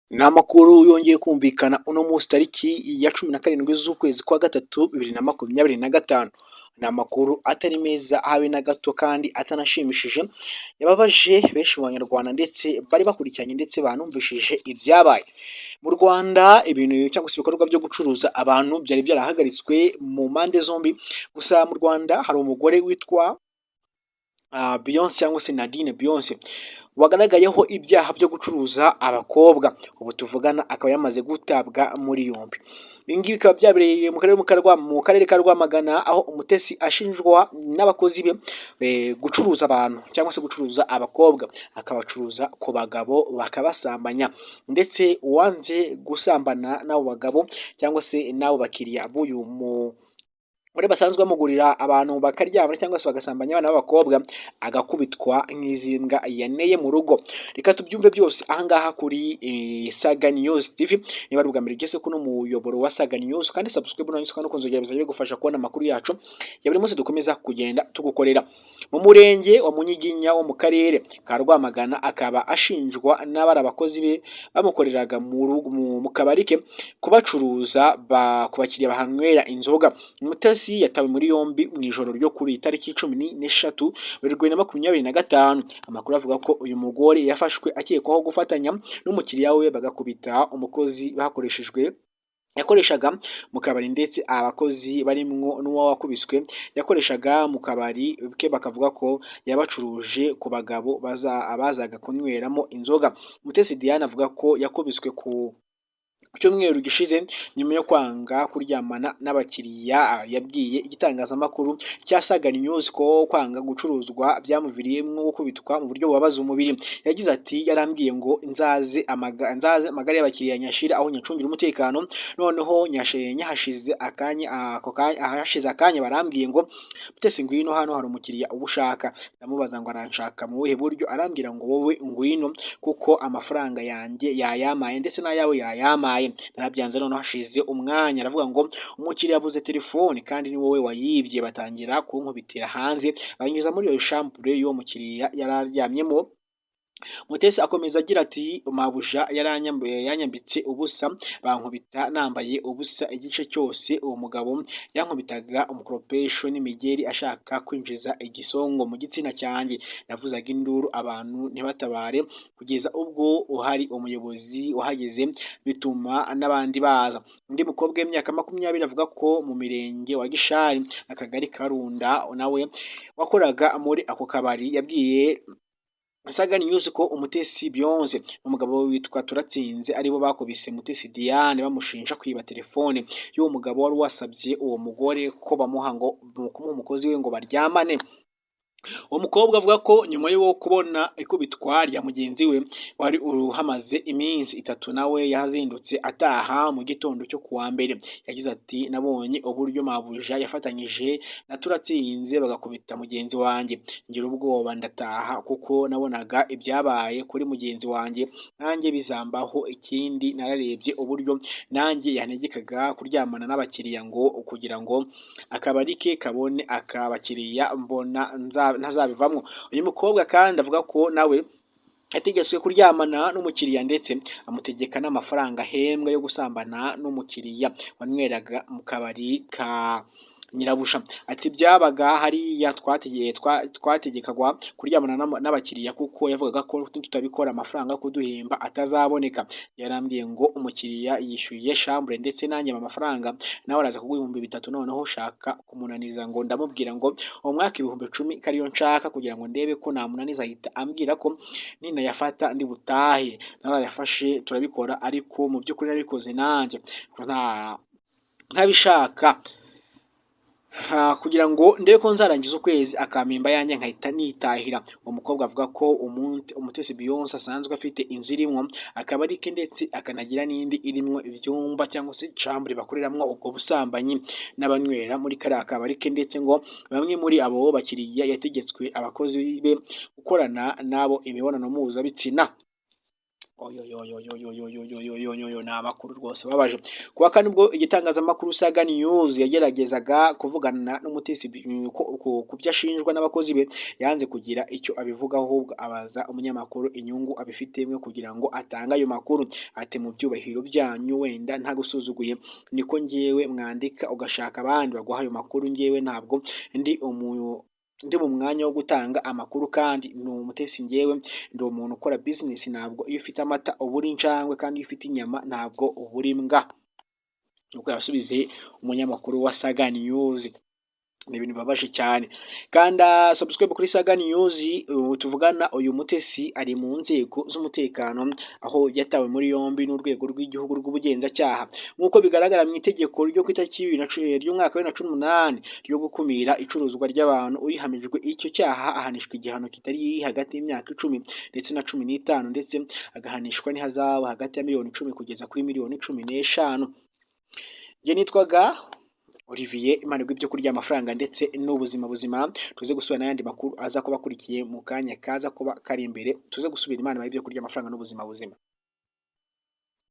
Ni amakuru yongeye kumvikana uno munsi tariki ya 17 z'ukwezi kwa gatatu 2025. Ni amakuru atari meza habe na gato kandi atanashimishije, yababaje benshi mu banyarwanda ndetse bari bakurikiranye ndetse banumvishije ibyabaye. Mu Rwanda ibintu cyangwa se ibikorwa byo gucuruza abantu byari byarahagaritswe mu mpande zombi, gusa mu Rwanda hari umugore witwa Beyonce cyangwa se Nadine Beyonce wagaragayeho ibyaha byo gucuruza abakobwa, ubu tuvugana akaba yamaze gutabwa muri yombi. Ibi ngibi bikaba byabereye mu karere ka Rwamagana, aho Umutesi ashinjwa n'abakozi be gucuruza abantu cyangwa se gucuruza abakobwa, akabacuruza ku bagabo bakabasambanya, ndetse uwanze gusambana n'abo bagabo cyangwa se n'abo bakiriya b'uyu mugore basanzwe bamugurira abantu bakaryamana cyangwa se bagasambanya abana b'abakobwa, agakubitwa nk'izimbwa yaneye mu rugo. Reka tubyumve byose ahangaha kuri Saga News TV. Niba ari ubwa mbere ugeze kuno muyoboro wa Saga News, kandi subscribe nurangiza ukanda ku nzogera, bizajya bigufasha kubona amakuru yacu ya buri munsi dukomeza kugenda tugukorera. Mu murenge wa Munyiginya wo mu karere ka Rwamagana, akaba ashinjwa n'abari abakozi be bamukoreraga mu kabari ke kubacuruza ku bakiriya bahanywera inzoga. Umutesi yatawe muri yombi mu ijoro ryo kuri iyi tariki 13 Werurwe 2025. Amakuru avuga ko uyu mugore yafashwe akekwaho gufatanya n'umukiriya we bagakubita umukozi bakoreshejwe yakoreshaga mu kabari, ndetse abakozi barimwo n'uwakubiswe yakoreshaga mu kabari ke bakavuga ko yabacuruje ku bagabo bazaga kunyweramo inzoga. Mutesi Diane avuga ko yakubiswe ku cyumweru gishize nyuma yo kwanga kuryamana n'abakiriya. Yabwiye igitangazamakuru cya Saga News ko kwanga gucuruzwa byamuviriyemo gukubitwa mu buryo bubabaza umubiri. Yagize ati: "Yarambwiye ngo nzaze amagare y'abakiriya nyashire aho nyacungira umutekano, noneho nyahashize akanya, ako kanya ahashize akanya barambwiye ngo Mutesi, ngwino hano, hari umukiriya ugushaka. Ndamubaza ngo aranshaka mu buhe buryo? Arambwira ngo wowe ngwino, kuko amafaranga yanjye yayamaye ndetse n'ayawe yayamaye. Narabyanze. Noneho hashize umwanya aravuga ngo umukiriya yabuze telefone kandi ni wowe wayibye. Batangira kunkubitira hanze, banyuza muri iyo chambre y'uwo mukiriya yari aryamyemo." Mutesi akomeza agira ati: "Mabuja yanyambitse ubusa, bankubita nambaye ubusa igice cyose. Uwo mugabo yankubitaga umukoropesho n'imigeri ashaka kwinjiza igisongo mu gitsina cyanjye. Navuzaga induru abantu ntibatabare, kugeza ubwo uhari umuyobozi wahageze bituma n'abandi baza." Undi mukobwa w'imyaka 20 avuga ko mu mirenge wa Gishari, akagari Karunda, nawe wakoraga muri ako kabari, yabwiye Saga News ko Umutesi Beyonce n'umugabo we witwa Turatsinze aribo bakubise Mutesi Diane bamushinja kwiba telefone y'uwo mugabo wari wasabye uwo mugore ko bamuha ngo kumuha umukozi we ngo baryamane. Uwo mukobwa avuga ko nyuma yo kubona ikubitwa rya mugenzi we wari uhamaze iminsi 3, nawe yazindutse ataha mu gitondo cyo kuwa mbere. Yagize ati: "Nabonye uburyo mabuja yafatanyije na Turatsinze bagakubita mugenzi wanjye, ngira ubwoba ndataha, kuko nabonaga ibyabaye kuri mugenzi wanjye nanjye bizambaho. Ikindi, nararebye uburyo nanjye yantegekaga kuryamana n'abakiriya ngo kugira ngo akabari ke kabone akabakiriya, mbona ntazabivamo." Uyu mukobwa kandi avuga ko nawe yategetswe kuryamana n'umukiriya, ndetse amutegeka n'amafaranga ahembwa yo gusambana n'umukiriya wanyweraga mu kabari ka nyirabuja. Ati: "Byabaga hariya twategekagwa kuryamana n'abakiriya, kuko yavugaga ko tutabikora amafaranga yo kuduhemba atazaboneka. Yarambwiye ngo umukiriya yishyuye chambre ndetse nanjye amafaranga, nawe araza kuguha 3000. Noneho shaka kumunaniza ngo ndamubwira ngo umwaka 10,000 ko ariyo nshaka kugira ngo ndebe ko namunaniza. Ahita ambwira ko ninayafata ndi butahe. Narayafashe turabikora, ariko mu by'ukuri nabikoze nanjye ntabishaka kugira ngo ndebe ko nzarangiza ukwezi akampemba ayanjye nkahita nitahira." Uwo mukobwa avuga ko Umutesi Beyonce asanzwe afite inzu irimwo akabari ke, ndetse akanagira n'indi irimwo ibyumba cyangwa se chambre bakoreramo ubwo busambanyi n'abanywera muri kariya kabari ke, ndetse ngo bamwe muri abo bakiriya yategetswe abakozi be gukorana nabo imibonano mpuzabitsina. Oyoyoyoyoyoyoyoyoyoyo, ni amakuru rwose ababaje. Kuwa kane ubwo igitangazamakuru Saga News yageragezaga kuvugana n'Umutesi ku byo ashinjwa n'abakozi be, yanze kugira icyo abivugaho, ahubwo abaza umunyamakuru inyungu abifitemo kugira ngo atange ayo makuru. Ati: "Mu byubahiro byanyu, wenda ntagusuzuguye, niko ngewe mwandika ugashaka abandi baguha ayo makuru. Ngewe ntabwo ndi mu mwanya wo gutanga amakuru kandi ni Umutesi. Ngewe ndi umuntu ukora business. Ntabwo iyo ufite amata uba uri injangwe, kandi iyo ufite inyama ntabwo uba uri imbwa." Nuko yasubize umunyamakuru wa Saga News. Ni ibintu bibabaje cyane. Kanda subscribe kuri Saga News. Ubu tuvugana uyu Mutesi ari mu nzego z'umutekano, aho yatawe muri yombi n'urwego rw'igihugu rw'ubugenzacyaha, nk'uko bigaragara mu itegeko ryo ku itariki ry'umwaka wa 2018 ryo gukumira icuruzwa ry'abantu. Uyihamijwe icyo cyaha ahanishwa igihano kitari hagati y'imyaka 10 ndetse na 15, ndetse agahanishwa n'ihazabu hagati ya miliyoni 10 kugeza kuri miliyoni 15. Njye nitwaga Olivier, Imana iguhe ibyo kurya, amafaranga ndetse n'ubuzima buzima. Tuze gusubira n'ayandi makuru aza kuba akurikiye mu kanya kaza kuba kari imbere. Tuze gusubira. Imana ibahe ibyo kurya, amafaranga n'ubuzima buzima.